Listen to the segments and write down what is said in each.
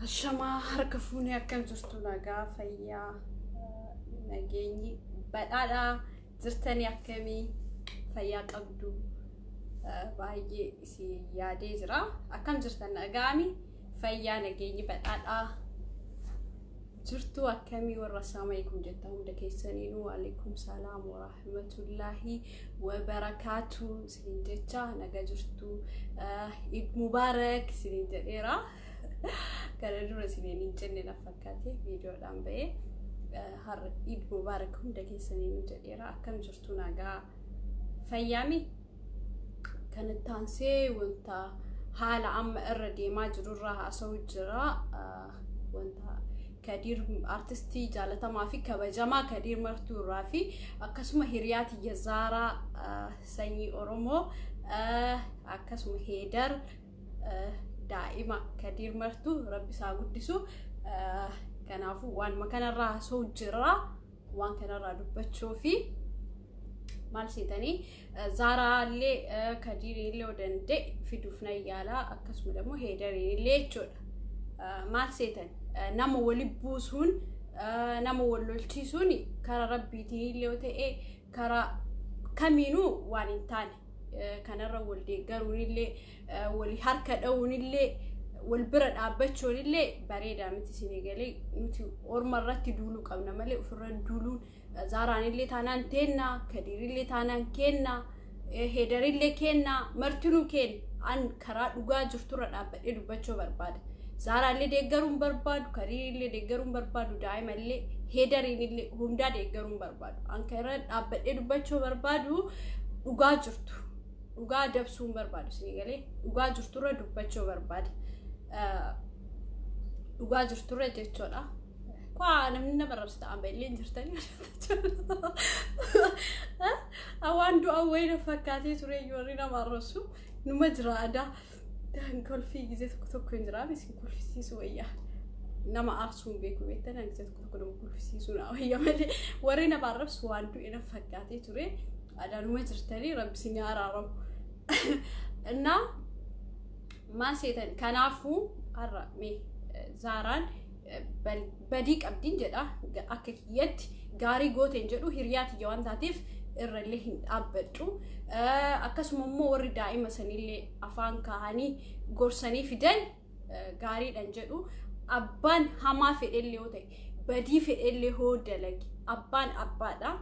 Ashamaa harka fuunee akkam jirtu nagaa fayyaa nageenyi badhaadhaa jirtanii akkamii fayyaa qabdu baay'ee isin yaadee jira. Akkam jirtan nagaami fayyaa nageenyi badhaadhaa jirtu akkamii warra assalaamu alaikum jettan hunda keessaniinuu waalaikum salaam warahmatullaahi wabarakaatu isiniin jecha naga jirtu Eid Mubaarak isiniin jedheera. Kana dura isiniin hin jenne na fakkaate viidiyoodhaan ba'ee har'a Eid Mubaarak hunda keessaniinuu jedheera. Akkam jirtu nagaa fayyaami? Kanatti aansee wanta haala amma irra deemaa jirurraa haasa'u jira. Wanta Kadiir artistii jaalatamaa fi kabajamaa Kadiir Martuu irraa fi akkasuma hiriyaa tiyya Zaaraa sanyii Oromoo akkasuma Heedar daa'ima Kadiir Martuu rabbi isaa guddisu. Kanaafuu waanuma kanarraa haasa'u jira. Waan kanarraa dubbachuu fi maal seetanii Zaaraa illee Kadiir illee yoo danda'e fiduuf nan yaala akkasuma immoo Heedariin illee jechuudha. Maal seetan nama wali buusuun nama wal lolchiisuun karaa rabbiitiin illee yoo ta'e karaa kamiinuu waan hin taane kanarra wal deeggaruun illee wal harka dha'uun illee wal bira dhaabbachuun illee bareedaa miti isin eegalee nuti orma irratti duuluu qabna malee ofirra duuluun Zaaraan illee taanaan teenna, Kadiir illee taanaan kenna, Heedar illee kenna, martinuu kenna. An karaa dhugaa jirturra dhaabbadhee dubbachuu barbaada. Zaaraa illee deeggaruun barbaadu, Kadiir illee deeggaruun barbaadu, daa'ima illee, Heedariin illee hundaa deeggaruu hin barbaadu. Anka irra dhaabbadhee dubbachuu barbaadu dhugaa jirtu. Dhugaa dabsuu hin barbaadu isinii galee dhugaa jirturra dubbachuu barbaada. Dhugaa jirturra jechuudha. Kwaa namni nama arrabsa ta'an illee hin jirtanii. Waan du'a wayii na fakkaatee ture warri nama arrabsu numa jira aadaa. Kolfii gizee tokko tokko hin jira isin kolfisiisu wayyaa. Nama aarsuu hin beeku beektan gizee tokko tokko nama kolfisiisuu na wayya malee warri nama arrabsu waan du'e na fakkaatee ture. Aadaa numa jirtanii rabbi isin araaramu. Innaa maal seetan kanaafuu har'a mee Zaaraan badii qabdiin jedha akka kiyyatti gaarii gooteen jedhu hiriyaa tiyya waan taateef irrallee hin dhaabbadhu. Akkasuma immoo warri daa'ima sanillee afaan kaahanii gorsanii fidan gaariidhaan jedhu. Abbaan hamaa fedhellee yoo ta'e badii fedhellee hoo dalage abbaan abbaadha.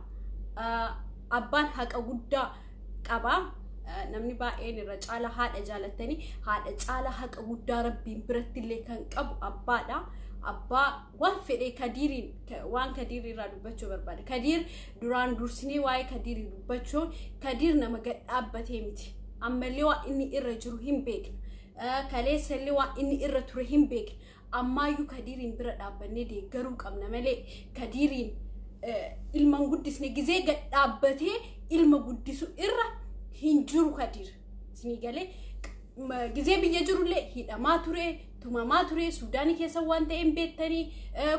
Abbaan haqa guddaa qaba. Namni baay'een irra caala haadha jaalattanii haadha caala haqa guddaa rabbiin biratti illee kan qabu abbaadha. Abbaa waan fedhee Kadiiriin waan Kadiirii irraa dubbachuu barbaada. Kadiir duraan dursinee waa'ee Kadiirii dubbachuun Kadiir nama gad dhaabbatee miti. Ammallee waan inni irra jiru hin beekna. Kaleessallee waan inni irra ture hin beekna. Ammaayyuu Kadiiriin bira dhaabbannee deeggaruu qabna malee Kadiiriin ilma hin guddisne gizee gad dhaabbatee ilma guddisu irra hin jiru Kadiir. Isinii galee gizee biyya jirullee hidhamaa ture, tumamaa ture, Suudaanii keessa waan ta'e hin beektanii,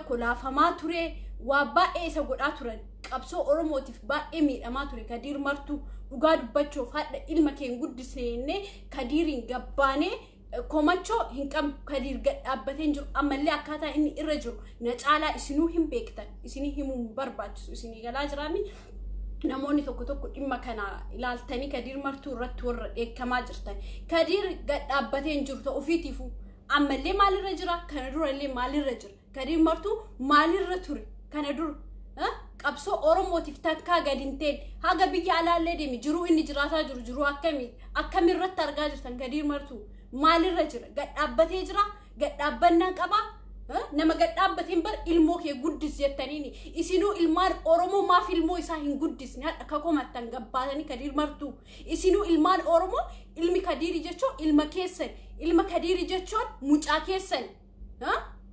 kolaafamaa ture, waa baay'ee isa godhaa turan. Qabsoo Oromootiif baay'ee miidhamaa ture Kadiir Martuu dhugaa dubbachuuf hadha ilma kee hin guddisne jennee Kadiiriin gabbaanee komachoo hin qabnu. Kadiir gad dhaabbatee hin jiru. Ammallee akkaataa inni irra jiru na caalaa isinuu hin beektan. Isinii himuu hin barbaachisu. Isinii galaa jiraami. Namoonni tokko tokko dhimma kana ilaaltanii Kadiir Martuu irratti warra dheekkamaa jirtan. Kadiir gad dhaabbatee hin jiru ta'u ofiitiifuu. Ammallee maalirra jira? Kana durallee maalirra jira? Kadiir Martuu maalirra ture? Kana dura qabsoo Oromootiif takkaa gadi hin ta'in haga biyya alaallee deemi jiruu inni jiraataa jiru jiruu akkamii akkamirratti argaa jirtan Kadiir Martuu maalirra jira? Gad dhaabbatee jira? Gad dhaabbannaa qabaa? Nama gad dhaabbateen bar ilmoo kee guddis jettaniini isinuu ilmaan Oromoo maaf ilmoo isaa hin guddisne hadha ka komattan gabbaatanii Kadiir Martuu isinuu ilmaan Oromoo ilmi Kadiiri jechuun ilma keessan ilma Kadiiri jechuun mucaa keessan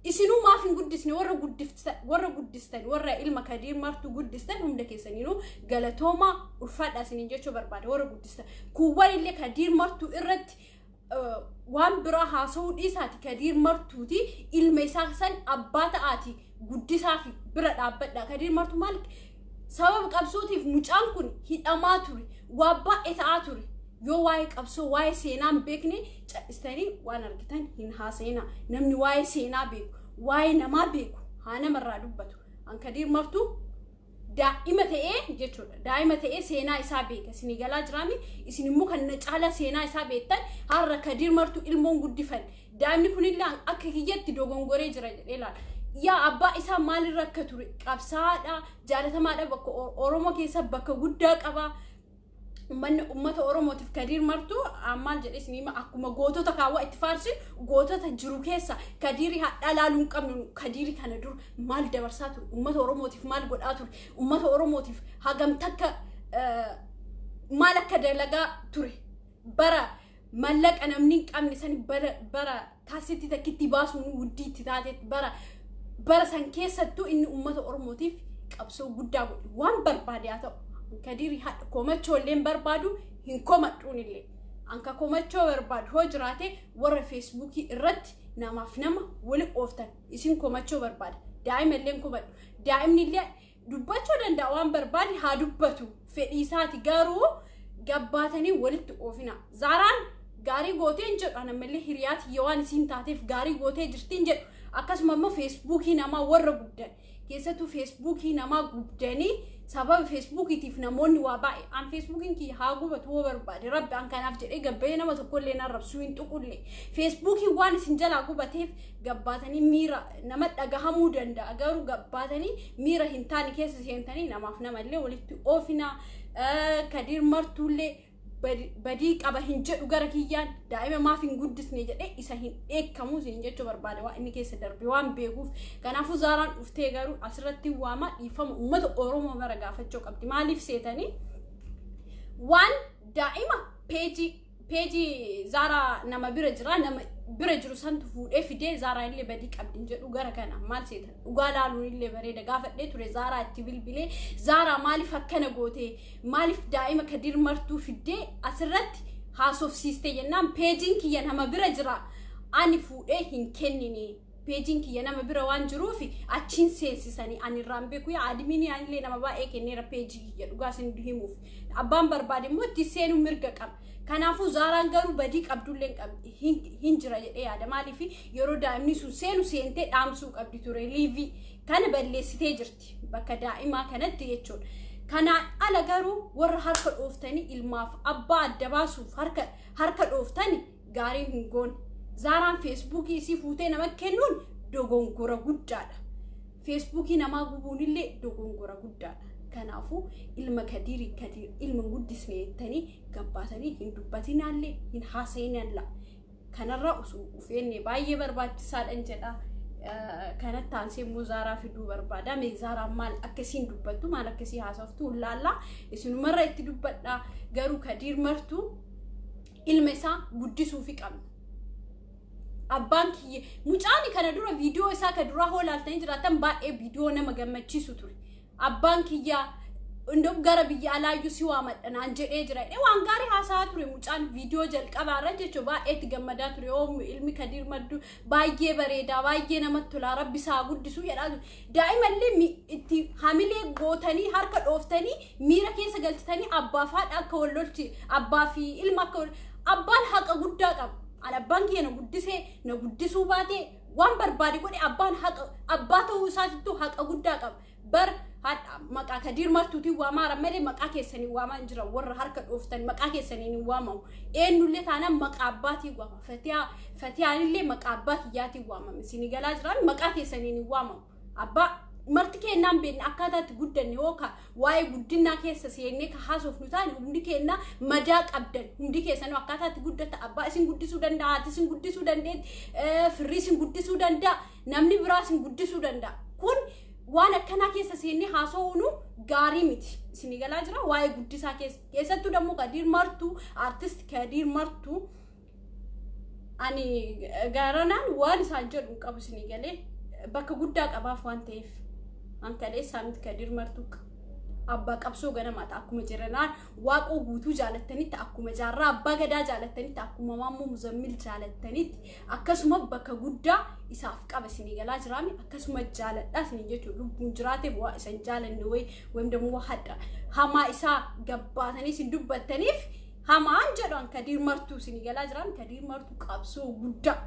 isinuu maaf hin guddisne warra guddistan warra ilma Kadiir Martuu guddistan hunda keessaniinuu galatoomaa ulfaadhaa isiniin jechuu barbaada warra guddistan kuuwwan illee Kadiir Martuu irratti waan biraa haasa'uu dhiisaati Kadiir Martuuti ilma isaa san abbaa ta'aati guddisaa fi bira dhaabbadha. Kadiir Martuu maal sababa qabsootiif mucaan kun hidhamaa ture waa baay'ee ta'aa ture. Yoo waa'ee qabsoo waa'ee seenaa hin beekne cal'istanii waan argitan hin haasa'ina. Namni waa'ee seenaa beeku waa'ee namaa beeku haa namarraa dubbatu. An Kadiir Martuu daa'ima ta'ee jechuudha. Daa'ima ta'ee seenaa isaa beeka. Isinii galaa jiraami. Isin immoo kan na caalaa seenaa isaa beektan har'a Kadiir Martuu ilmoon guddifan. Daa'imni kunillee akka kiyyatti dogongoree jira jedhee ilaala. Yaa abbaa isaa maalirra akka ture qabsaadha jaalatamaadha bakka Oromoo keessa bakka guddaa qaba. Uummanni uummata Oromootiif Kadiir Martuu maal jedhee isinii hima akkuma gootota kaawwa itti faarsin gootota jiru keessa Kadiirii hadhaa laaluu hin qabnu. Kadiirii kana dur maal dabarsaa ture uummata Oromootiif maal godhaa ture uummata Oromootiif hagam takka maal akka dalagaa ture bara mallaqa namni hin qabne san bara kaasitti takkitti baasuun wuddiitti taatetti bara san keessattuu inni uummata Oromootiif qabsoo guddaa godhe waan barbaade haa ta'u. Kadiiri hadha komachoo illee barbaadu hin komadhuun illee. Anka komachoo barbaadu hoo jiraate warra feesbuukii irratti namaaf nama wali ooftan isin komachoo barbaada. Daa'ima illee komadhu. Daa'imni illee dubbachuu danda'a waan barbaade haa dubbatu fedhii isaati garuu gabbaatanii walitti oofina. Zaaraan gaarii gootee hin jedhu anammallee hiriyaati yoo waan isiin taateef gaarii gootee jirti hin jedhu. Akkasuma immoo feesbuukii namaa warra guddan keessattuu feesbuukii namaa gubdanii sababa feesbuukiitiif namoonni waa baay'ee an feesbuukiin kiyya haa gubatu hoo barbaade rabbi an kanaaf jedhee gabbayee nama tokkollee nan rabsuu hin tuqullee feesbuukii waan isin jalaa gubateef gabbaatanii miira nama dhagahamuu danda'a garuu gabbaatanii miira hin taane keessa seentanii namaaf namallee walitti oofinaa Kadiir Martuullee Badii qaba hin jedhu gara kiyyaan daa'ima maaf hin guddisne jedhee isa hin dheekkamu isin jechuu barbaade waan inni keessa darbe waan beekuuf. Kanaafuu Zaaraan dhuftee garuu asirratti waama dhiifama uummata Oromoo mara gaafachuu qabdi. Maaliif seetanii waan daa'ima peejii Zaaraa nama bira jira, nama bira jiru santu fuudhee fidee Zaaraa illee badii qabdi hin jedhu gara kana. Maal seetan, dhugaa laaluun illee bareeda. Gaafadhee ture Zaaraa itti bilbilee, Zaaraa maaliif akkana goote, maaliif daa'ima Kadir Martuu fiddee asirratti haasofsiiste jennaan, peejiin kiyya nama bira jira, ani fuudhee hin kennine, peejiin kiyya nama bira waan jiruuf achiin seensisanii ani irraan beeku. Yaa adminii anillee nama baay'ee kenneera peejii kiyya. Dhugaa isin himuuf abbaan barbaade immoo itti seenuu mirga qaba. Kanaafuu Zaaraan garuu badii qabdullee hin jira jedhee yaada. Maaliif yeroo daa'imni sun seenu seentee dhaamsuu qabdi ture. Liivii kana balleessitee jirti bakka daa'imaa kanatti jechuudha. Kanaan ala garuu warra harka dhooftanii ilmaaf abbaa adda baasuuf harka dhooftanii gaarii hin goone. Zaaraan feesbuukii isii fuutee nama kennuun dogongora guddaadha. Feesbuukii namaa gubuun illee dogongora guddaadha. Kanaafuu ilma Kadirii Kadir ilma guddisne jettanii gabbaatanii hin dubbatinaallee hin haasa'inalla. Kanarraa osoo ufeenne baay'ee barbaachisaadha jedha. Kanatti aansee immoo Zaaraa fiduu barbaada. Mee Zaaraan maal akkasiin dubbattu, maal akkasii haasoftu laallaa isinumarra itti dubbadha. Garuu Kadiir Martuu ilma isaa guddisuufi qabna. Abbaan kiyya mucaan kana dura viidiyoo isaa ka duraa hoo laaltanii jiraatan baay'ee viidiyoo nama gammachiisu ture. Abbaan kiyya indoo gara biyya alaayyuu si waamadha naan jedhee jira. Waan gaarii haasa'aa ture mucaan viidiyoo jalqabaarra jechuun baay'ee itti gammadaa ture. Yoo ilmi Kadiir Madduu baay'ee bareedaa, baay'ee namatti tolaa, rabbi isaa guddisuu jedhaa ture. Daa'imallee itti hamilee gootanii harka dhooftanii miira keessa galchitanii abbaa fi haadha akka wal lolchi, abbaa fi ilma akka wal abbaan haqa guddaa qaba. Ani abbaan kiyya na guddisee na guddisuu baatee waan barbaade godhe, abbaan haqa abbaa ta'uu isaatittuu haqa guddaa qaba. Bar maqaa Kadiir Martuutiin waamaara malee maqaa keessanii waamaa hin jiran. Warra harka dhooftan maqaa keessaniin hin waamamu. Eenyullee taanaan maqaa abbaatiin waamama. Fatiyaanillee maqaa abbaa kiyyaatiin waamama. Isin galaa jiran maqaa keessaniin hin waamamu. Abbaa marti kennaan beekne akkaataa itti guddanne yookaan waa'ee guddinaa keessa seennee ka haasofnu taane hundi kennaa madaa qabdan. Hundi keessanuu akkaataa itti guddatta abbaa isin guddisuu danda'a, haati isin guddisuu dandeetti, firri isin guddisuu danda'a, namni biraa isin guddisuu danda'a. Kun waan akkanaa keessa seennee haasa'uunu gaarii miti. Isin galaa jira waa'ee guddisaa keessa. Keessattuu dammoo Kadiir Martuu, artist Kadiir Martuu, ani garanaan waan isaan jedhu hin qabu. Isin galee bakka guddaa qabaaf waan ta'eef. Hankaleessaa miti, Kadiir Martuu abbaa qabsoo ganamaata. Akkuma jiranaan Waaqoo Guutuu jaalattanitti, akkuma Jaarraa Abbaa Gadaa jaalattanitti, akkuma Maammoo Muzammil jaalattanitti, akkasuma bakka guddaa isaaf qaba. Isinii galaa jiraami? Akkasuma jaaladha isinii jechuun lubbuun jiraateef waa isan jaalanne wayi wayim dammoo hadha hamaa isaa gabbaatanii isin dubbattaniif hamaan jedhan. Kadiir Martuu isinii galaa jiraami? Kadiir Martuu qabsoo guddaa,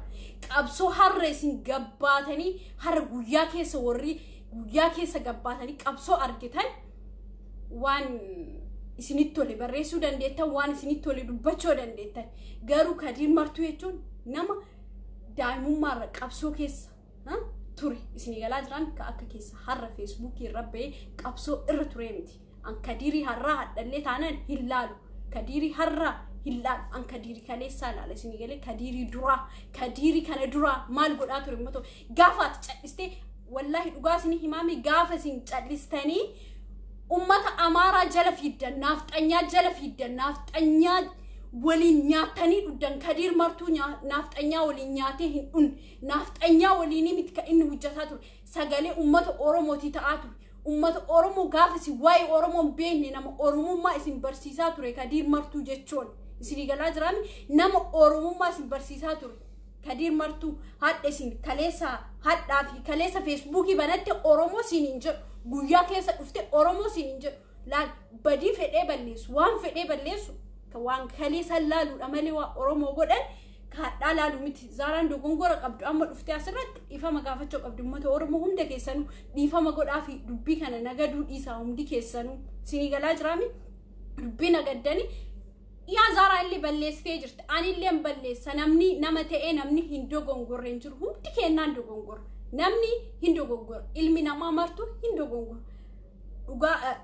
qabsoo har'a isin gabbaatanii har'a guyyaa keessa, warri guyyaa keessa gabbaatanii qabsoo argitan waan isinitti tole barreessuu dandeettan, waan isinitti tole dubbachuu dandeettan. Garuu Kadiir Martuu jechuun nama daa'imummaarra qabsoo keessa ture. Isinii galaa jiran? Akka keessa har'a feesbuukii irra bahee qabsoo irra ture miti. An Kadiirii har'aa hadhallee taanaan hin laalu. Kadiirii har'aa hin laalu. An Kadiirii kaleessaa laala. Isinii galee? Kadiirii duraa, Kadiirii kana duraa maal godhaa ture immoo gaafa ati cal'istee, wallaahi dhugaa isinii himaame, gaafa isin cal'istanii ummata Amaaraa jala fiiddan, naafxanyaa jala fiiddan, naafxanyaa waliin nyaatanii dhugdan. Kadiir Martuu naafxanyaa waliin nyaatee hin dhunne. Naafxanyaa waliin miti kan inni hojjetaa ture. Sagalee ummata Oromootii ta'aa ture. Ummata Oromoo gaafa isin waa'ee Oromoo hin beekne nama Oromummaa isin barsiisaa ture Kadiir Martuu jechuun. Isinii galaa jiraami? Nama Oromummaa isin barsiisaa ture. Kadiir Martuu hadha isin kaleessa hadhaa fi kaleessa feesbuukii banatte Oromoo siin hin jedhu. Guyyaa keessa dhufte Oromoo siin hin jedhu. Laal, badii fedhee balleessu, waan fedhee balleessu, waan kaleessa laaluudha malee waa Oromoo godhan kaadhaa laalu miti. Zaaraan dogongora qabdu amma dhuftee asirratti dhiifama gaafachuu qabdu. Uummata Oromoo hunda keessanuu dhiifama godhaa fi dubbii kana nagaduu dhiisaa hundi keessanuu. Isinii galaa jiraami? Dubbii nagaddanii yaa Zaaraa illee balleessitee jirti. Ani illee balleessa. Namni nama ta'ee namni hin dogongorre hin jiru. Hundi kennaan dogongora. Namni hin dogongora. Ilmi namaa martu hin dogongora. Dhugaa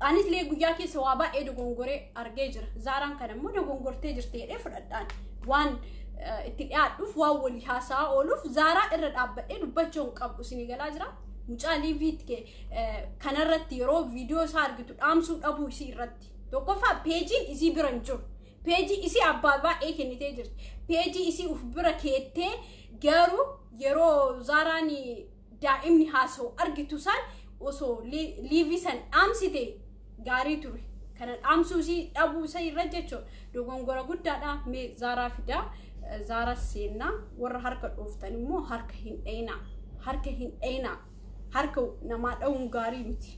Anis illee guyyaa keessa waa baay'ee dogongoree argee jira. Zaaraan kana immoo dogongortee jirti jedhee fudhadhaan waan itti dhiyaadhuuf, waan walii haasa'aa ooluuf, Zaaraa irra dhaabbadhee dubbachuu hin qabu. Isinii galaa jira. Mucaa liiviitti kanarratti yeroo viidiyoo isaa argitu dhaamsuu dhabuu isii irratti. Tokkoffaa, peejiin isii bira hin jiru. Peejii isii abbaa baay'ee kennitee jirti. Peejii isii uf bira keettee, garuu yeroo Zaaraan daa'imni haasa'u argitu san osoo liivii san dhaamsite gaarii ture. Kana dhaamsuu isii dhabuu isa irra jechuudha. Dogongora guddaadha. Mee Zaaraa fidaa. Zaaraa seennaa. Warra harka dhooftan immoo harka hin dhayinaa. Harka hin dhayinaa. Harka namaa dha'uun gaarii miti.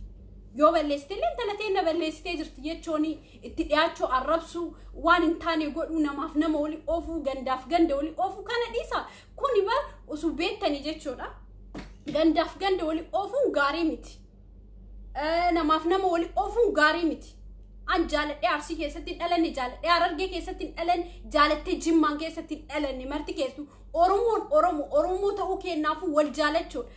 Yoo balleessite illee intala ta'e balleessitee jirti jechuun itti dhiyaachuu, arrabsuu, waan hin taane godhuu, namaaf nama olii oofuu, gandaaf ganda olii oofuu kana dhiisa. Kuni bar osoo beektanii jechuudha. Gandaaf ganda olii oofuun gaarii miti. Namaaf nama olii oofuun gaarii miti. An jaaladhee Arsii keessatti hin dhalanne, jaaladhee Harargee keessatti hin dhalanne, jaalattee Jimmaan keessatti hin dhalanne. Marti keessu Oromoon Oromoo Oromoo ta'uu kennaafuu wal jaalachuudha.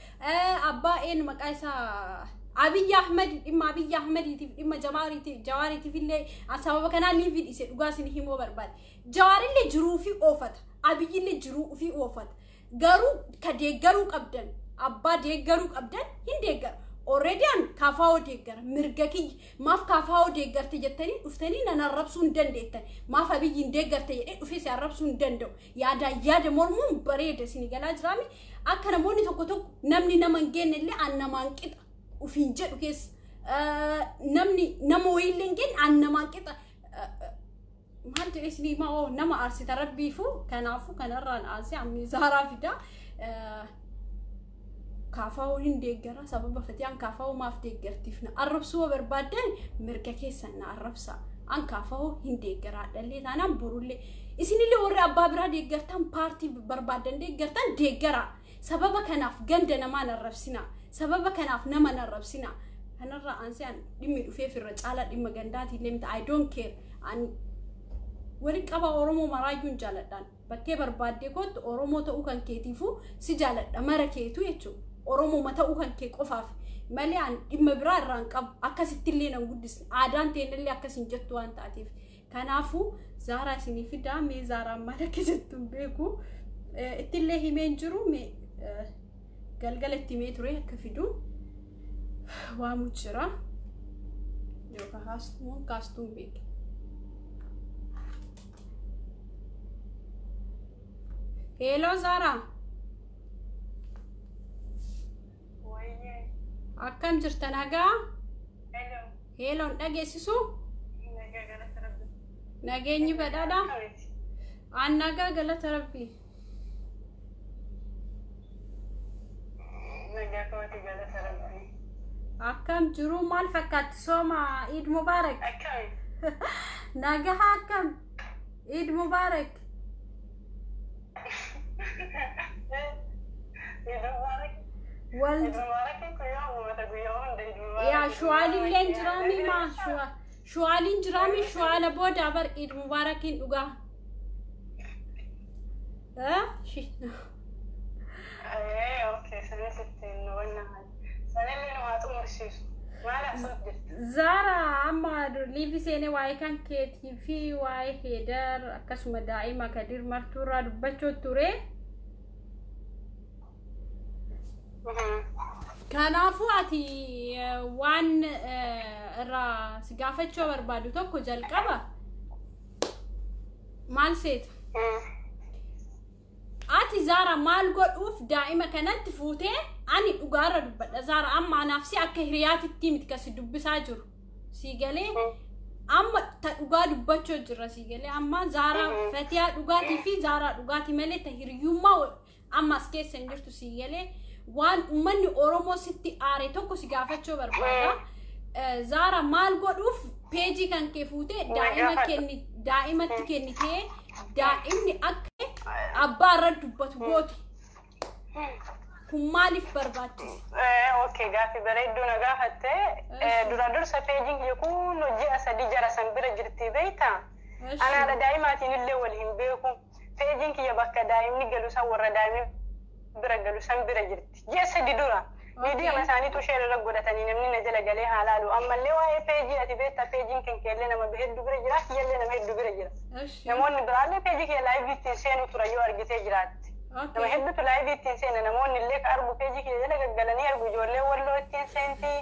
Abbaa een maqaa isaa Abiyyi Ahmed, dhimma Abiyyi Ahmediitiif, dhimma Jawaariitiif, Jawaariitiif illee sababa kanaa liivii dhiise. Dhugaa isin himuu barbaade. Jawaarillee jiruu fi oofata. Abiyyillee jiruu ofii oofata. Garuu ka deeggaruu qabdan, abbaa deeggaruu qabdan hin deeggara. Already an KFO deeggara, mirga kiyya. Maaf KFO deeggarte jettanii dhuftanii nan arrabsuu hin dandeettan. Maaf Abiyyi hin deeggarte jedhee dhufee si arrabsuu hin danda'u. Yaadaan yaada mormuun bareeda, isin galaa jiraami. Akka namoonni tokko tokko namni nama hin geenne illee an namaan qixa ufiin jedhu keessa, namni nama wayiillee hin geenne an namaan qixa. Maal jedhee isinii maa nama aarsita rabbiifu. Kanaafuu kanarraan aarsee ammi Zaaraa fidaa. KFO hin deeggara. Sababa Fatiyaan KFO maaf deeggartiif na arrabsuu barbaaddan, mirga keessan, na arrabsa. An KFO hin deeggara dhallee taanaan borullee. Isinillee warri abbaa biraa deeggartan, paartii barbaaddan deeggartan, deeggara. Sababa kanaaf ganda namaa na arrabsina, sababa kanaaf nama na arrabsina. Kanarraa aansee an dhimmi dhufeef irra caalaa dhimma gandaatiin miti. I don't care. Ani waliin qaba Oromoo maraayyuun jaaladhaan. Bakkee barbaaddee kootu, Oromoo ta'uu kan keetiifuu si jaaladha, mara keetu jechuudha. Oromoo ta'uu kan kee qofaaf malee an dhimma biraa irraan qabu. Akkasitti illee nan guddisne, aadaan teenyallee akkas hin jettu waan taateef. Kanaafuu Zaaraa isinii fidaa. Mee Zaaraan maal akka jettu hin beeku. Ittillee himeen jiru, mee galgala itti himee ture akka fidu waamu jira. Yookaan haastuu kaastuu hin beeku. Hello Zaaraa. Akkam jirta, nagaa? Hello, hin dhageessisu? Nageenyi badhaadha? An nagaa, galata Rabbi. Nagaa kooti, galata Rabbi. Akkam jiru, maal fakkaatti sooma? Iid Mubaarak. Akkami? Nagaa, akkam? Iid Mubaarak. Iid Mubaarak. Wal Iid Mubaarak guyyaa uummata, guyyaa hunda Iid Mubaarak. Yaa shuwaalilleen jiraami, maa shuwaaliin jiraami, shuwaala booda bar Iid Mubaarakiin dhugaa. Okay, sanis ittiin wanna sanillee nu haa xumursiisu. Maal haasa'uuf jirti? Zaara, amma liivi seenee waa'ee kan keetii fi waa'ee Heedar, akkasuma daa'ima Kadir Martuurraa dubbachuu ture. Kanaafuu ati waan irraa si gaafachuu barbaadu tokko jalqaba maal seeta? Ati Zaara maal godhuuf daa'ima kanatti fuutee? Ani dhugaarra dubbadha Zaara, amma anaaf si akka hiriyaatitti miti kasi dubbisaa jiru. Si galee? Amma ta dhugaa dubbachuu jirra, si galee? Amma Zaaraa Fatiyaa dhugaatii fi Zaaraa dhugaatii malee ta hiriyyummaa amma as keessa hin jirtu, si galee? Waan uummanni Oromoo sitti aare tokko si gaafachuu barbaada. Zaara, maal godhuuf peejii kan kee fuutee daa'ima kenni, daa'imatti kennitee daa'imni akka abbaa irra dubbatu goote? Kun maaliif barbaachise? Okay, gaaffii bareedduu na gaafatte. Dura dursa peejiin kiyya kun ji'a 3 jara san bira jirti, beektaa? Anaadha daa'imaatiin illee wal hin beeku. Peejiin kiyya bakka daa'imni galu san, warra daa'imni bira galu san bira jirti. Ji'a 3 dura. Miidiyaa isaaniitu share irra godhatanii namni na jala galee haa laalu. Ammallee waa'ee peejii ati beektaa, peejiin kan keellee nama hedduu bira jira, kiyyallee nama hedduu bira jira. Namoonni biraallee peejii kee live ittiin seenu tura yoo argitee jiraatte. Nama hedduutu live ittiin seena, namoonni illee ka argu peejii kee jala gaggalanii argu. Ijoollee Walloo ittiin seentii,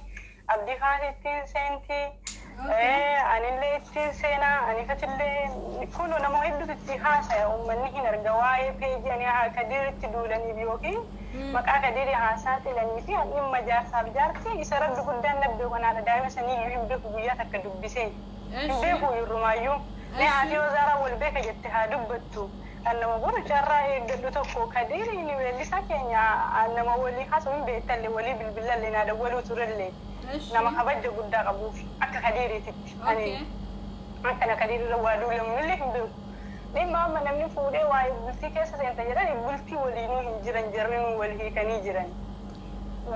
Abdii Faas ittiin seentii, anillee ittiin seenaa, anifatillee kun nama hedduutu itti haasaya, uummanni hin arga. Waa'ee peejii ani haa Kadiiritti duulaniif yookiin maqaa Kadiirii haasaa xilanii fi dhimma jaarsaaf jaartii isa rabbi guddaan nabbe kanaadha. Daa'ima saniiyyuu hin beeku, guyyaa takka dubbisee hin beeku yerumaayyuu. Mee haati yoo wal beeka jette haa dubbattu. Kan nama boru carraa eeggadhu tokko Kadiiriin weellisaa keenya nama walii haasa'u hin beektallee, walii bilbilallee naa dawwaluu turellee, nama kabaja guddaa qabuuf akka Kadiiriititti. Ani akkana Kadiirirra waa duulamnillee hin beeku. Dhimma amma namni fuudhee waa'ee bultii keessa seenta jedhan, bultii waliinuu hin jiran, jarrinuu wal hiikanii jiran.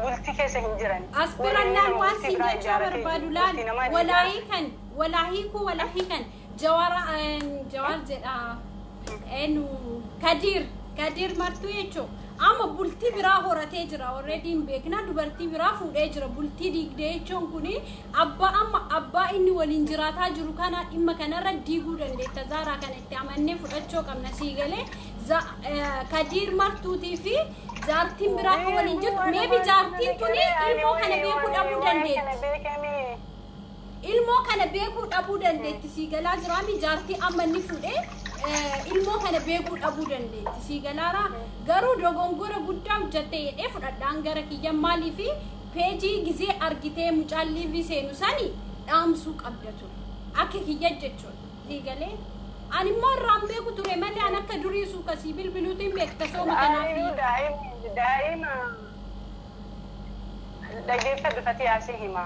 Bultii keessa hin jiran. As bira laal, waan siin jechuu barbaadu laal, walaahii kan walaahii ku walaahii kan Jawara, Jawar jedha, enu Kadiir Martuu jechuun amma bultii biraa horatee jira, already hin beekna, dubartii biraa fuudhee jira. Bultii diigdee jechuun kuni abbaa amma abbaa inni waliin jiraataa jiru kana dhimma kanarra diiguu dandeetta. Zaaraa, kana itti amannee fudhachuu qabna. Sii galee? Kadiir Martuutii fi jaartiin biraa kan waliin jirtu, maybe jaartiin tuni ilmoo kana beekuu dhabuu dandeetti. Ilmoo kana beekuu dhabuu dandeetti. Sii galaa jiraami? Jaartii amma inni fuudhee ilmoo kana beekuu dhabuu dandeetti. Sii galaara? Garuu dogongora guddaa hojjatte jedhee fudhadhaan gara kiyya. Maalii fi peejii gizee argitee mucaan live seenu sani dhaamsuu qabda ture akka kiyya jechuudha. Sii galee? Ani immoo irraan beeku ture malee an akka durii suukasii bilbiluutiin beekta sooma kanaaf. Daa'ima dhageeffadhu, Fatiyaa, si hima.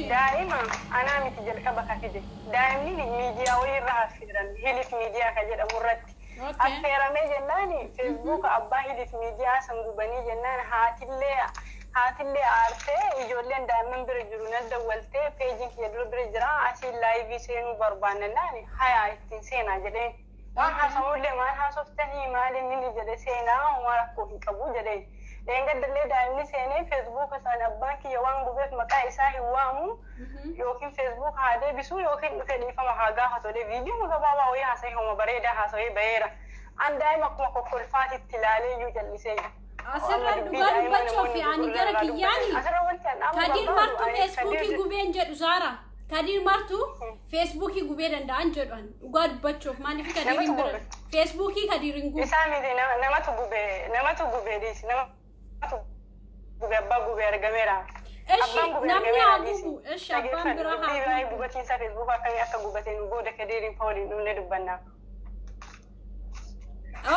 Daa'ima anaa miti jalqaba ka fide. Daa'imni miidiyaa wayii irra affeeran, Hilif Miidiyaa ka jedhamu irratti. Affeeramee jennaan Feesbuuka abbaa Hilif Miidiyaa san gubanii jennaan haatillee aartee ijoolleen daa'imman bira jiru nan dawwaltee, peejiin kiyya dura bira jira, asiin live seenuu barbaannannaan hayaa ittiin seenaa jedheen. Waan haasa'ullee maal haasoftanii, maal inni jedhe, seenaa, homaa rakkoo hin qabu jedheen. Dheengaddallee daa'imni seenee Feesbuuka isaan abbaan kiyya waan gubeef maqaa isaa hin waamu yookiin Feesbuuka haa deebisu yookiin dhufee dhiifama haa gaafatu jedhee viidiyoo gabaabaa wayii haasa'ee, homa bareedaa haasa'ee baheera. An daa'ima akkuma kokkolfaatitti ilaalee iyyuu callisee jiru. Asirra dhugaa dubbachuu fi ani gara kiyyaani Kadiir Martuu Feesbuukii gubeen jedhu. Zaara, Kadiir Martuu Feesbuukii gubee danda'an jedhu an dhugaa dubbachuuf. Maaliif Kadiir hin bira Feesbuukii Kadiir hin gube. Isaa miti, namatu gube, namatu gube, dhiisi, namatu gube, abbaa gube argameera. Eshi, namni haa gubu. Eshi, abbaan biraa haa gubu. Gubatiinsa Feesbuuk akkamii akka gubate nu booda Kadiiriin fa waliin dhumne dubbanna.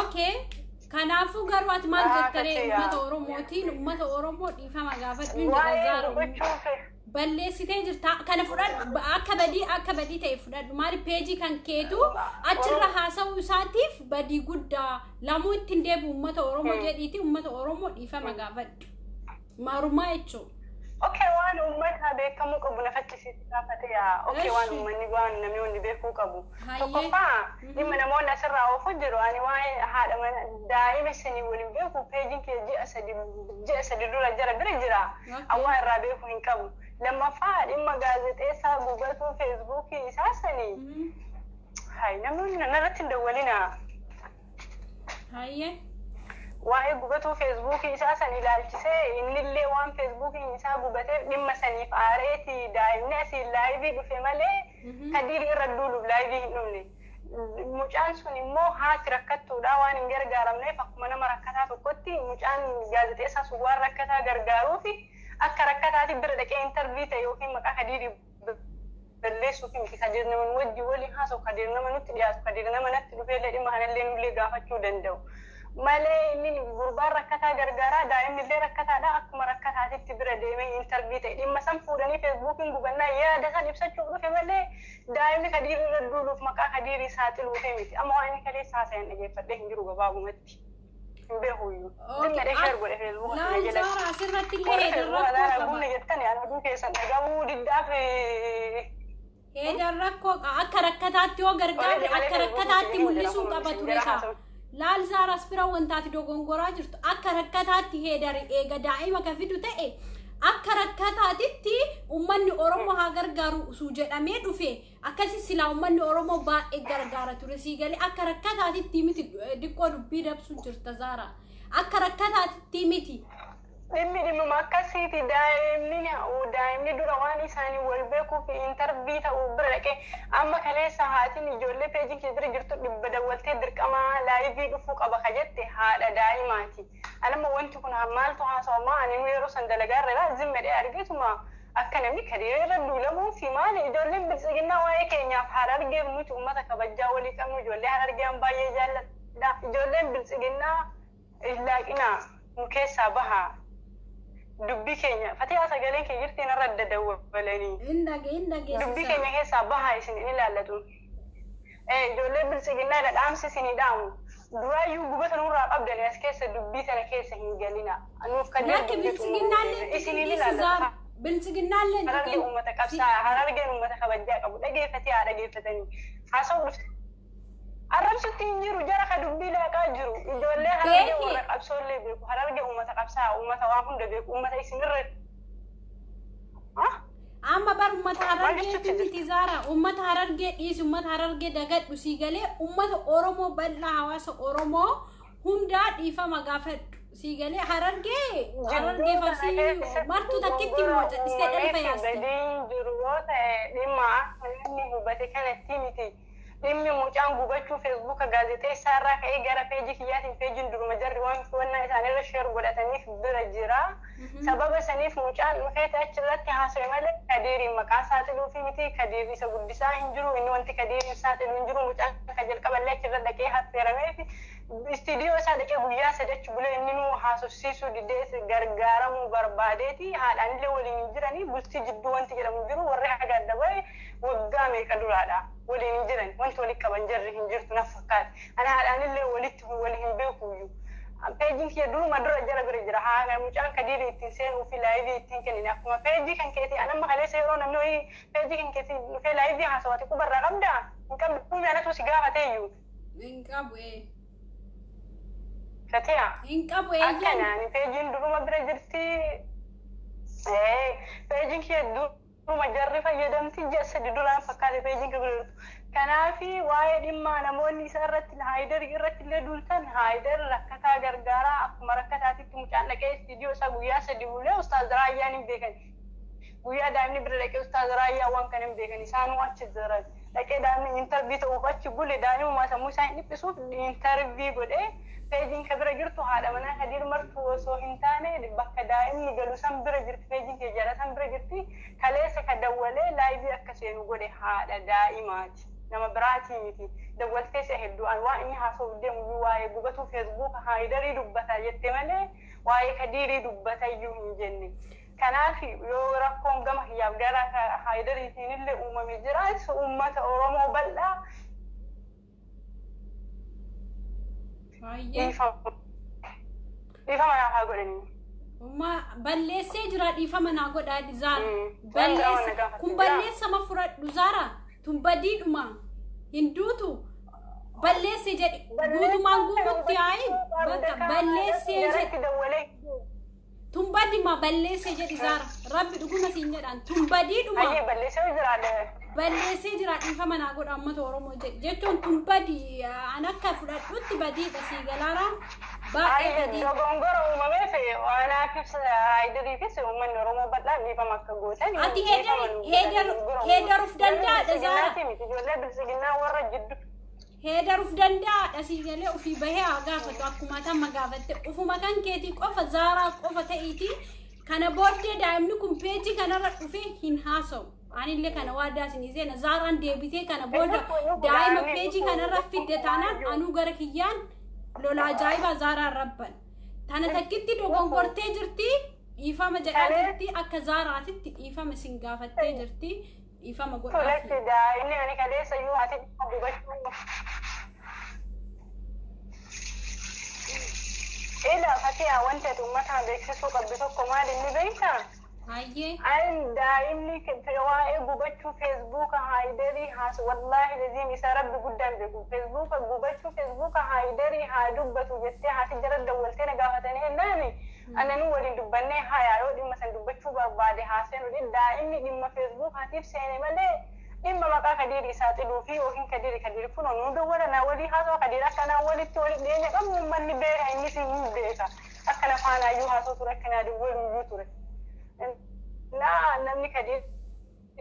Okay. Kanaafuu garuu ati maal jettaree uummata Oromootiin, uummata Oromoo dhiifama gaafadhu jedha Zaara. Balleessitee jirta, kana fudhadhu, akka badii ta'e fudhadhu. Maali, peejii kan keetu achirra haasa'uu isaatiif badii guddaa lamuu ittiin deebi'u uummata Oromoo jedhiiti uummata Oromoo dhiifama gaafadhu. Maarumaa jechuudha. Okay, waan uummata beekamuu qabu na faccisiisu gaafate yaa. Okay, waan uummanni, waan namni hundi beekuu qabu. Tokkoffaa, dhimma namoonni asirraa oofu jiru, ani waa'ee haadha mana daa'ima isinii waliin beeku, peejiin kee ji'a 3 dura jara bira jira. Awwaa irraa beekuu hin qabu. Lammaffaa, dhimma gaazexeessaa gubatuu Feesbuukii isaa sanii. Hayi, namoonni narratti hin dawwalina. Hayyee. Waa'ee gubatuu Feesbuukii isaa san ilaalchisee, innillee waan Feesbuukiin isaa gubateef dhimma saniif aareeti daa'imni asiin live dhufe malee Kadiiri irra duuluuf live hin dhufne. Mucaan sun immoo haati rakkattuudha, waan hin gargaaramneef akkuma nama rakkataa tokkotti mucaan gaazexeessaa sun waan rakkataa gargaaruufi akka rakkataati bira dhaqee interview ta'e yookiin maqaa Kadiirii balleessuuf miti. Kadiir nama nu wajjin waliin haasa'u, Kadiir nama nutti dhiyaatu, Kadiir nama natti dhufeellee dhimma kanallee nullee gaafachuu danda'u. Malee inni gurbaan rakkataa gargaaraa, daa'imni illee rakkataadha, akkuma rakkataatitti bira deemee interview ta'e. Dhimma san fuudhanii Feesbuukiin gubannaa yaada san ibsachuuf dhufe malee daa'imni Kadiirii irra duuluuf maqaa Kadiirii saaxiluuf miti. Amma waan inni kaleessa haasayan dhageeffadhee hin jiru, gabaabumatti. Hin beekuyyuu. Dhimma share godhe Feesbuuka kana Laal jalatti. Zaara, asirratti illee heedan rakkoo qaba. Gumna jettani ani oduu keessan dhagahuu diddaaf. Heedan rakkoo, akka rakkataatti yoo gargaarre akka rakkataatti mul'isuu qaba ture kaa. Laal Zaaras bira wantaati dogongoraa jirtu akka rakkataatti heedari eega daa'ima ka fidu ta'e akka rakkataatitti uummanni Oromoo haa gargaaru usuu jedhamee dhufe akkasi silaa uummanni Oromoo baay'ee gargaara ture sii galee akka rakkataatitti miti diqqoo dubbii dabsu jirta Zaara akka rakkataatitti miti. Dhimmi dhimmuma akkasiiti daa'imni dura waan isaanii wal beekuu fi intarvii ta'uu bira dhaqee amma kaleessa haatiin ijoollee peejii kee bira jirtu dhibba dawwaltee dirqamaa laayivii dhufuu qaba ka jette haadha daa'imaati. Anamma wanti kun maaltu haasawamaa ani yeroo san dalagaa irra zimmedhee argeetuma akka namni kadiirra irra duulamuu fi maali ijoolleen biltsiginnaa waa'ee keenyaaf harargeef nuti uummata kabajaa walii qabnu ijoollee harargeen baay'ee jaalladha. Ijoolleen biltsiginnaa laaqinaa nu keessaa bahaa. Dubbii keenya Fatihaa sagaleen kee jirtiin irra adda dawwalanii. Dubbii keenya keessaa bahaa isin in ilaallatu. Ijoollee biltsiginnaa dhaamsi isinii dhaamu. Duraayyuu gubata nurraa qabdanii as keessa dubbii kana keessa hin galina. Nuuf kan isin in ilaallatu. Biltsiginnaallee Harargeen uummata qabsaa harargeen uummata kabajaa qabu dhageeffatee haa dhageeffatanii. Haasa'u dhufte. Arrabsutti hin jiru jara ka dubbii laaqaa jiru ijoollee harargee warra qabsoollee beeku harargee uummata qabsaa uummata waan hunda beeku uummata isinirra. Amma bar uummata harargee miti Zaara uummata harargee dhiisi uummata harargee dagadhu sii galee uummata Oromoo bal'aa hawaasa Oromoo hundaa dhiifama gaafadhu sii galee harargee harargee farsii martuu takkitti immoo cadhistee dhalfa yaasti. Badiin jiru yoo ta'e dhimma inni hubate kanatti miti. Dhimmi mucaan gubachuu feesbuuka gaazexeessaa irraa ka'ee gara peejii kiyyaatiin peejiin duruma jarri waan wannaa isaaniirra sheer godhataniif bira jira. Sababa saniif mucaan dhufeeti achirratti haasa'e malee kadiiriin maqaa saaxiluu fi miti kadiirri isa guddisaa hin jiru inni wanti kadiiriin saaxilu hin jiru mucaan ka jalqaballee achirra dhaqee affeeramee fi istiidiyoo isaa dhaqee guyyaa sadachi bulee inni nu haasofsiisuu didee gargaaramuu barbaadeeti haadhaanillee waliin hin jiranii bultii jidduu wanti jedhamu jiru warri haga adda bahe waggaa meeqa duraadha waliin hin jiran wanti walitti qaban jarri hin jirtu na fakkaate ana haadhaanillee walitti wali hin beekuyyuu. Peejiin kiyya duruma dura jara bira jira haala mucaan kadiiri ittiin seenuu fi laayivii ittiin kennine akkuma peejii kan keetii anamma kaleessa yeroo namni wayii peejii kan keetii dhufee laayivii haasawate qubarraa qabdaa hin qabdu anatu si gaafateeyyuu. Hin qabu ee. Fatiha. Hin qabu eeyyam. Akkanaan peejiin duruma bira jirti. Peejiin kiyya duruma jarri fayyadamti ji'a sadi duraan fakkaate peejiin kiyya bira jirtu. Kanaafi waa'ee dhimma namoonni isa irratti haayidar irratti illee duultan haayidar rakkataa gargaaraa akkuma rakkataatitti mucaan dhaqee istiidiyoo isaa guyyaa sadi bulee ustaaz Raayyaan hin beekan. Guyyaa daa'imni bira dhaqee ustaaz Raayyaa waan kana hin beekan isaanuu achi jiran. Dhaqee daa'imni intarvii ta'uuf achi bule daa'imuma sammuu isaa hin dhiphisuuf intarvii godhee peejiin ka bira jirtu haadha manaa kadiir martuu osoo hin taane bakka daa'imni galu san bira jirti peejiin kee jala san bira jirti kaleessa ka dawwalee laayivii akka seenu godhe haadha daa'imaati. Nama biraatii miti dawwaltee si'a hedduu an waan inni haasa'uuf deemu waa'ee gubatuu feesbuuka haayidarii dubbata jette malee waa'ee kadiirii dubbata iyyuu hin jenne. Kanaaf yoo rakkoon gama kiyyaaf gara haayidariitiin illee uumame jira uummata Oromoo bal'aa dhiifama naaf haa godhanii. Balleessee jira dhiifama naa godhaa Zaara. Balleessa kun balleessa ma fudhadhu Zaara. Tun badiidhuma hin duutu balleesse jedhe guutumaan guututti haayi bakka balleessee jedhe tun badima balleesse jedhi Zaara rabbi dhuguma siin jedhaan tun badiidhuma balleessee jira dhiifama naa godha uummata Oromoo jedhe jechuun tun badii an akka fudhadhutti badiidha sii galaara baay'ee badii. Dogongora uumameef anaafis haayidariifis uummanni Oromoo bal'aan dhiifama akka gootan. Ati heedaruuf danda'aadha Zaara. Ijoollee biltsiginnaa warra jidduu. Heedaruuf danda'aadha sii galee ofii bahee haa gaafatu akkuma tamma gaafatte ufuma kan keetii qofa Zaaraa qofa ta'iitii kana booddee daa'imni kun peejii kanarra dhufee hin haasa'u. Anillee kana waadaa isinii seena Zaaraan deebitee kana booda daa'ima peejii kanarra fidde taanaan anuu gara kiyyaan lola ajaa'ibaa Zaaraan rabban. Tana takkitti dogongortee jirti dhiifama jedhaa jirti akka Zaaraatitti dhiifama isin gaafattee jirti dhiifama godhaaf. Daa'imni ani kaleessa iyyuu haati gubachuu. Ila Fatiha wanta ati uummata beeksisuu qabdu tokko maal inni beektaa? Hayyee. An daa'imni waa'ee gubachuu feesbuuka haayidarii haas wallaahi laziim isa rabbi guddaan beeku feesbuuka gubachuu feesbuuka haayidarii haa dubbatu jettee haati jala dawwaltee na gaafatanii hennaani ananuu waliin dubbannee hayaa yoo dhimma san dubbachuu barbaade haa seenu daa'imni dhimma feesbuukaatiif seene malee dhimma maqaa kadiiri isaa xiluu fi yookiin kadiiri kadiiri kun nu dawwala na walii haasoo kadiiri akkanaa walitti walitti dhiyeenya qabnu uummanni beeka innis hin beeka akkana faanaayyuu haasoo ture akkanaa dawwaluyyuu ture. Naa namni kadiiri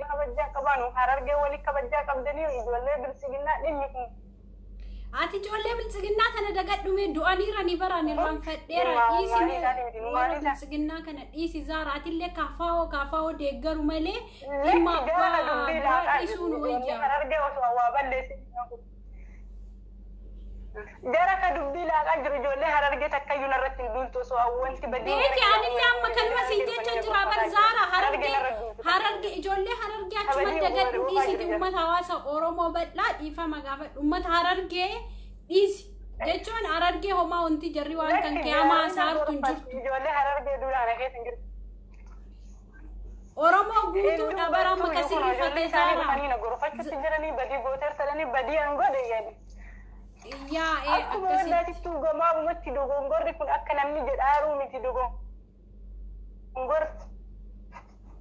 kabajaa qabaanu harargee walii kabajaa qabdanii ijoollee biltsiginnaa dhimmi kun. Ati ijoollee biltsiginnaa kana dagadhume du'aniira ni baraan irraanfadheera dhiisi warra biltsiginnaa kana dhiisi zaara atillee kaafaa'oo kaafaa'oo deeggaru malee dhimma abbaa biraa dhiisuu nu wayya. Harargee osoo waa balleessi. Jara ka dubbii laaqaa jiru ijoollee harargee takkayyuu narratti hin duultu osoo wanti badii. Beeki anillee amma kanuma siin jecha jira bar zaara harargee harargee ijoollee harargee achuma dagadhu dhiisiti uummata hawaasa Oromoo bal'aa dhiifama gaafadhu uummata harargee dhiisi jechuun harargee homaa wanti jarri waan kan kee hamaa saartu hin jirtu. Ijoollee harargee duudhaan keessa hin jirtu. Oromoo guutuudha bara amma kasii rifatee zaara. Gorfachuutti jiranii badii gooteersadhanii badii an godhe jedhe. Yaa akkuma wallaatittuu gabaabumatti dogongorri kun akka namni jedhaaruu miti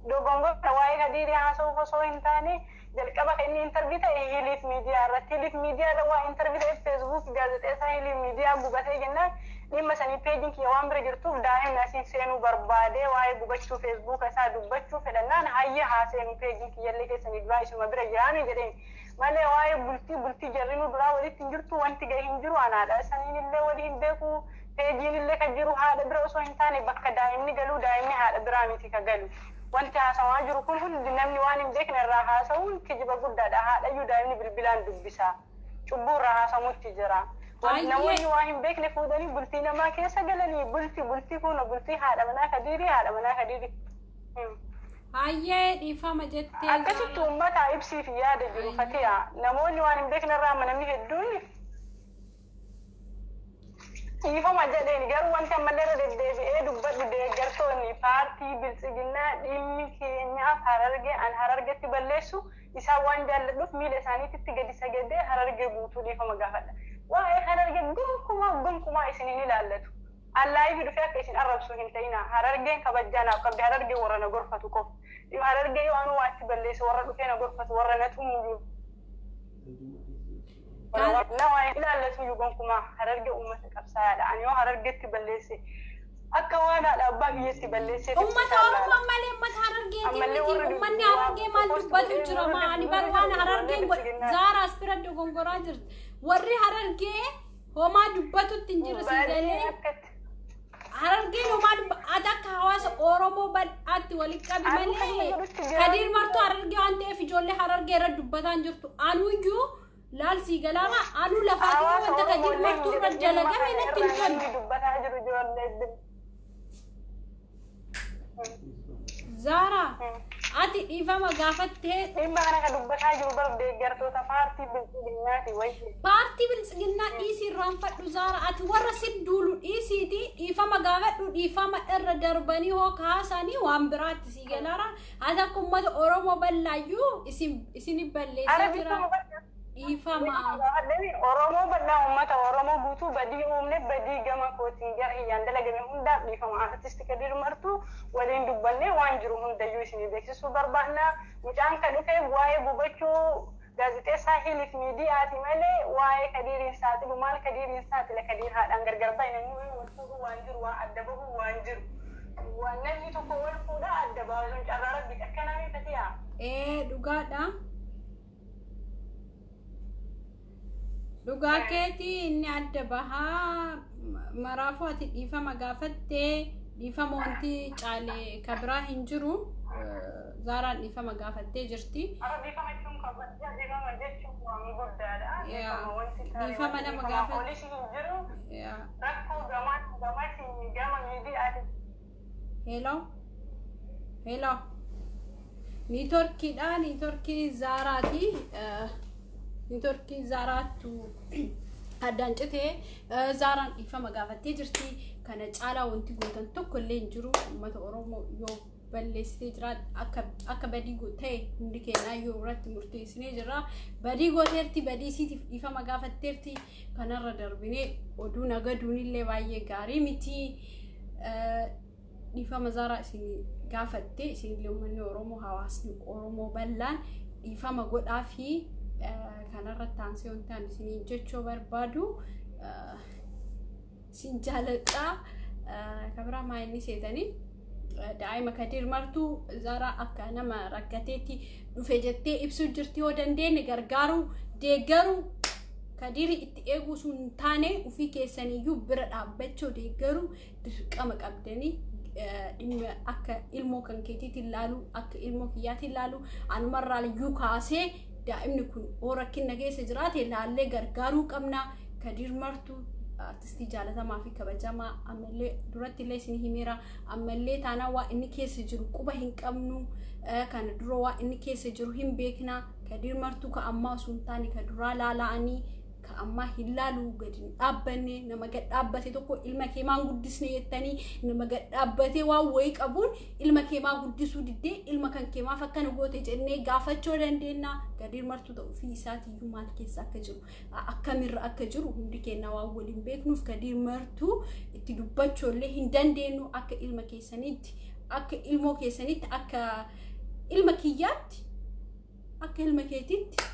dogongorra waa'ee kadiirii haasa'uuf osoo hin taane jalqaba kan inni intarvii ta'e hiliif miidiyaa irratti hiliif miidiyaa irra waa intarvii ta'e feesbuuk gaazexeessaa hiliif miidiyaa gubatee jennaan dhimma sanii peejiin kiyya waan bira jirtuuf daa'imni asiin seenuu barbaadee waa'ee gubachuu feesbuuka isaa dubbachuu fedhannaan hayya haa seenuu peejiin kiyyallee keessanii duraa isuma bira jiraami jedheen. Malee waa'ee bultii bultii jarrinuu duraa walitti hin jirtu wanti gahee hin jiru anaadha. Saniin illee walii hin beeku peejiin illee kan jiru haadha bira osoo hin taane bakka daa'imni galuu daa'imni haadha biraa miti ka galu. Wanti haasawaa jiru kun hundi namni waan hin beekne irraa haasawuun kijiba guddaadha. Haadhayyuu daa'imni bilbilaan dubbisa. Cubbuu irraa haasamutti jira. Namoonni waa hin beekne fuudhanii bultii namaa keessa galanii bultii bultii kun bultii haadha manaa kadiirii haadha manaa kadiirii. Hayyee dhiifama jettee. Akkasitti uummata ibsiif yaada jiru fatiha namoonni waan hin beekne irraa namni hedduun dhiifama jedheen garuu wanti ammallee irra deddeebi'ee dubbadhu deeggartoonni paartii biltsiginnaa dhimmi keenyaaf harargee an harargetti balleessu isaan waan jaalladhuuf miila isaaniitti gadi sagadee harargee guutuu dhiifama gaafadha. Waa'ee harargee gonkumaa gonkumaa isin hin ilaallatu. Allaayii dhufee akka isin arrabsu hin ta'ina. Harargeen kabajaa naaf qabdi. Harargee warra na gorfatu qofa. Harargee yoo anu waatti balleesse warra dhufee na gorfatu warra na tumuyyuu. Na waan ilaallatu iyyuu gonkumaa harargee uummata qabsaa'aadha. Ani yoo harargeetti balleesse akka waan haadha abbaa biyyatti balleesse. Uummata Oromoo malee uummata harargeetii miti. Uummanni harargee maal dubbatu jira maali bar waan harargeen zaaraas bira dogongoraa jirti. Warri harargee homaa dubbatutti hin jiru si galee. Harargeen homaa dubbatu akka hawaasa Oromoo bal'aatti walitti qabi malee kadiir martuu harargee waan ta'eef ijoollee harargee irra dubbataa hin jirtu. Anuyyuu laal sii galaana anuu lafaatii wanta kadiir martuu irra dalagame natti hin tolu. Zaara ati dhiifama gaafattee. Dhimma kana kan dubbataa jiru bara deeggartoota paartii biltsiginnaati wayii. Paartii biltsiginnaa dhiisii irraanfadhu Zaara ati warra si duulu dhiisiiti dhiifama gaafadhu dhiifama irra darbanii hoo kaasanii waan biraatti sii galaara ati akka uummata Oromoo bal'aayyuu isin balleessaa jira. Dhiifama. Oromoo bal'aa uummata Oromoo guutuu badii uumne badii gama kootiin gara hiyyaan dalagame hundaaf dhiifama. Artisti Kadir Martuu waliin dubbannee waan jiru hundayyuu isinii beeksisuu barbaanna. Mucaan kan dhufe waa'ee gubachuu gaazexeessaa hiliif miidiyaati malee waa'ee Kadiriin saaxilu maal Kadiriin saaxila Kadir haadhaan gargar bahe namni wal fuudhuu waan jiru waan adda bahuu waan jiru. Waan namni tokko wal fuudhaa adda baasuun carraa rabbi akkanaa miifatiyaa. Ee dhugaadha. Dhugaa keetii inni adda bahaa maraafuu ati dhiifama gaafattee dhiifama wanti caale kabiraa hin jiru Zaaraan dhiifama gaafattee jirti. Dhiifama nama gaafatte. Hello hello niitorkiidha niitorkii Zaaraati. Niitorkii Zaaraattu addaan citee Zaaraan dhiifama gaafattee jirti. Kana caalaa wanti gootan tokko illee hin jiru. Uummata Oromoo yoo Balleessitee jira akka badii ta'e hundi keenyaa yoo irratti murteessinee jirra. Badii gooteerti, badii isiitiif dhiifama gaafatteerti. Kanarra darbinee oduu nagaduun illee baay'ee gaarii miti. Dhiifama Zaaraa isin gaafatte, isinillee uummanni Oromoo, hawaasni Oromoo bal'aan dhiifama godhaa fi kanarratti aansee wantaan isiniin jechuu barbaadu, isin jaaladha. Kabiraa maa inni seetanii daa'ima Kadir Martuu Zaaraa akka nama rakkateetti dhufe jettee ibsuu jirti. Yoo dandeenye gargaaruu, deeggaruu, Kadiri itti eeguu sun hin taane ofii keessaniyyuu bira dhaabbachuu, deeggaruu dirqama qabdanii. Dhimma akka ilmoo kan keetiitiin ilaalu, akka ilmoo kiyyaatiin ilaalu, anumarraa iyyuu kaasee daa'imni kun oo rakkina keessa jiraate laallee gargaaruu qabna. Kadir Martuu artistii jaalatamaa fi kabajamaa, ammallee duratti illee isin himeera, ammallee taanaa waa inni keessa jiru quba hin qabnu, kana dura waa inni keessa jiru hin beekna. Kadir Martuu ka ammaa osoo hin taane ka duraa laala'anii, ka ammaa hin laalu, gadi hin dhaabbanne. Nama gad dhaabbate tokko ilma kee maan guddisne jettanii, nama gad dhaabbatee waan wayii qabuun ilma kee maa guddisuu diddee, ilma kan kee maaf akkana goote jennee gaafachuu dandeenya. Kadir Martuu ta'uu fi isaatiiyyuu maal keessa akka jiru, akkamirra akka jiru hundi keenya waan waliin beeknuuf Kadir Martuu itti dubbachuu illee hin dandeenyu. Akka ilma keessaniitti, akka ilmoo keessanitti, akka ilma kiyyaatti, akka ilma keetitti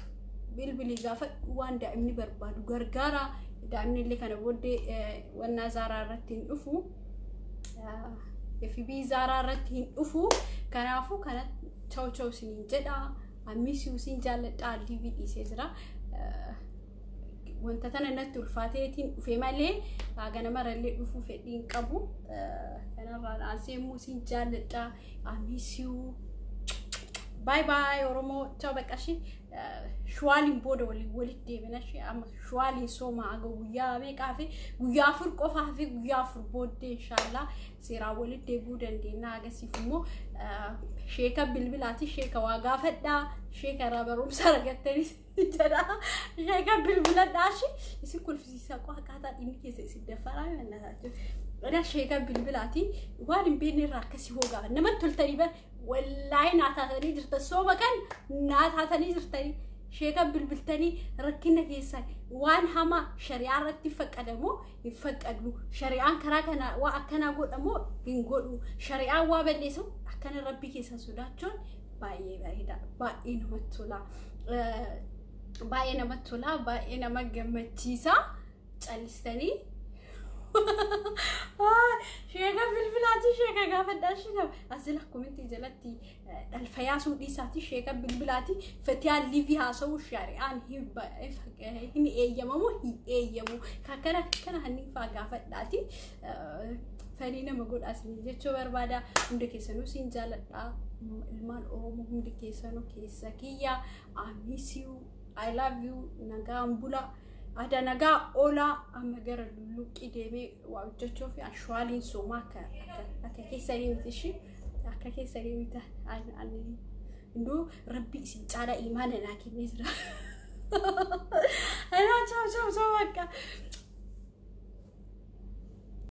bilbilii gaafa waan daa'imni barbaadu gargaara. Daa'imni illee kana booddee wannaa Zaaraa irratti hin dhufu. FB Zaaraa irratti hin dhufu. Kanaafuu kana chaw chaw isiniin jedha. Ammisii isin jaalladha. Liivii dhiisee jira. Wanta tana natti ulfaateetiin dhufe malee ganamarallee dhufuu fedhii hin qabu. Kanarraa aansee immoo isin jaalladha. Ammisii baay baay Oromoo, chaw baqqashi. Shuwaaliin booda walitti deebina. Amma shuwaaliin sooma aga guyyaa meeqaa fi guyyaa 4 qofaa fi guyyaa 4 booddee inshaallah seeraan walitti deebi'uu dandeenya. Agasiif immoo sheeka bilbilaati, sheeka waa gaafadhaa, sheeka irraa barumsa argattanii jedha. Sheeka bilbiladhaa, isin kolfisiisaa akkaataa inni keessa isin dafaraa mannaa. Sheeka bilbilaati waan hin beekne irraa akkasii hoo gaafa namatti toltanii bar, wallaahi naa taatanii jirtan, sooma kan naa taatanii jirtanii. Sheeka bilbiltanii rakkina keessan, waan hamaa shari'aa irratti faqqadamoo hin faqqadu, shari'aan karaa kana waa akkanaa godhamoo hin godhu, shari'aan waa balleessu akkana, rabbii keessan sodaachuun baay'ee bareeda, baay'ee namatti tola, baay'ee namatti tola, baay'ee nama gammachiisa. Callistanii sheeka bilbilaati, sheeka gaafadhaa. Sheeka asila komentii jalatti dhalfa yaasuu dhiisaati, sheeka bilbilaati fatiyaan liivii haasa'uu shari'aan hin eeyyamamu, hin eeyyamu, akkana akkana hanniin faa gaafadhaati. Fanii nama godhaa isin jechuu barbaada. Hunda keessanuu siin jaaladha. Ilmaan Oromoo hundi keessanuu keessa kiyya. I miss you, I love you. Nagaan bula. Ada nagaa oolaa. Amma gara lulluqqii deemee waa hojjechuu fi ashwaaliin soomaa akka keessanii miti, ishii akka keessanii miti. Indoo rabbi isin caalaa imaana naa kennee jira. Anaa chao chao chao bakka.